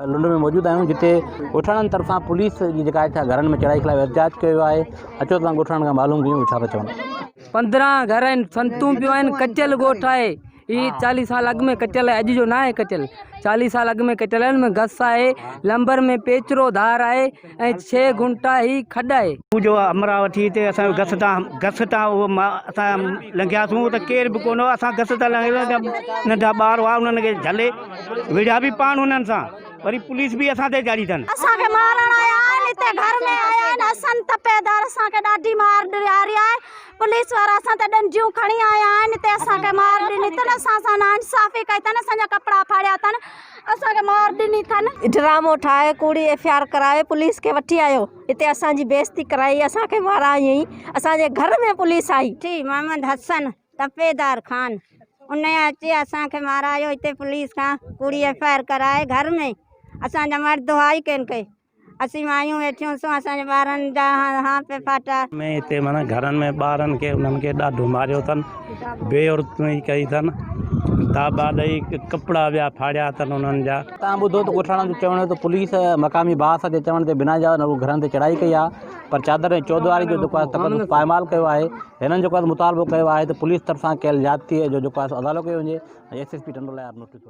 لنڊ ۾ موجود آهيون جتي ڳوٺاڻن طرفان پوليس جي جيڪا آهي گهرن ۾ چڙهائي خلاف احتجاج ڪيو ويو آهي اچو ته ڳوٺاڻن کان معلوم ڪيون ڇا ٿا چون. 15 گهر آهن سنتون پيون آهن ڪچل ڳوٺ آهي هي 40 سال اڳ ۾ ڪچل آهي اڄ جو ناهي ڪچل 40 سال اڳ ۾ ڪچل آهي ان ۾ گس آهي لمبر ۾ پيچرو ڌار آهي ۽ ڇهه گهنٽا هي کڏ آهي. هو جو همراهه وٺي هتي اسان گس تان گس تان اهو اسان لنگهياسون ته ڪير به ڪونه هو اسان گس تان لنگهياسون ته ننڍا ٻار هئا انهن کي جهلي وڙهيا به پاڻ انهن سان وري پوليس به اسان تي چاڙهي اٿن. اسان کي مارڻ آيا آهن هتي گهر ۾ آيا آهن حسن تپيدار اسان کي ڏاڍي مار ڏياري آهي پوليس وارا اسان تي ڏنڊيون کڻي آيا آهن هتي اسان کي مار ڏني اٿن اسان سان ناانصافي ڪئي اٿن اسان جا ڪپڙا ڦاڙيا اٿن اسان کي مار ڏني اٿن. ڊرامو ٺاهي ڪوڙي ايف I R ڪرائي پوليس کي وٺي آيو هتي اسان جي بيعزتي ڪرائي اسان کي مارايائين اسان جي گهر ۾ پوليس آئي. ٺي محمد حسن تپيدار خان انهي اچي اسان کي مارايو هتي پوليس کان ڪوڙي ايف I R ڪرائي گهر ۾ اسان جا مرد هئا ئي ڪين ڪي اسين مايون ويٺيون سون اسان جي ٻارن جا هان پي ڦاٽا. ۾ هتي معنيٰ گهرن ۾ ٻارن کي انهن کي ڏاڍو ماريو اٿن بي عورتي ڪئي اٿن داٻا ڏئي ڪپڙا ٻيا ڦاڙيا اٿن انهن جا. تان ٻڌو ته ڳوٺاڻن جو چوڻ هو ته پوليس مقامي بااثر جي چوڻ تي بنا جواز رڳو گهرن تي چڙهائي ڪئي آهي پر چادر ۽ چودواري جو جيڪو آهي تقدس پائمال ڪيو آهي هنن جيڪو آهي مطالبو ڪيو آهي ته پوليس طرفان ڪيل زيادتي جو جيڪو آهي ازالو ڪيو وڃي ۽ S S P Tando Allahyar notice وٺي.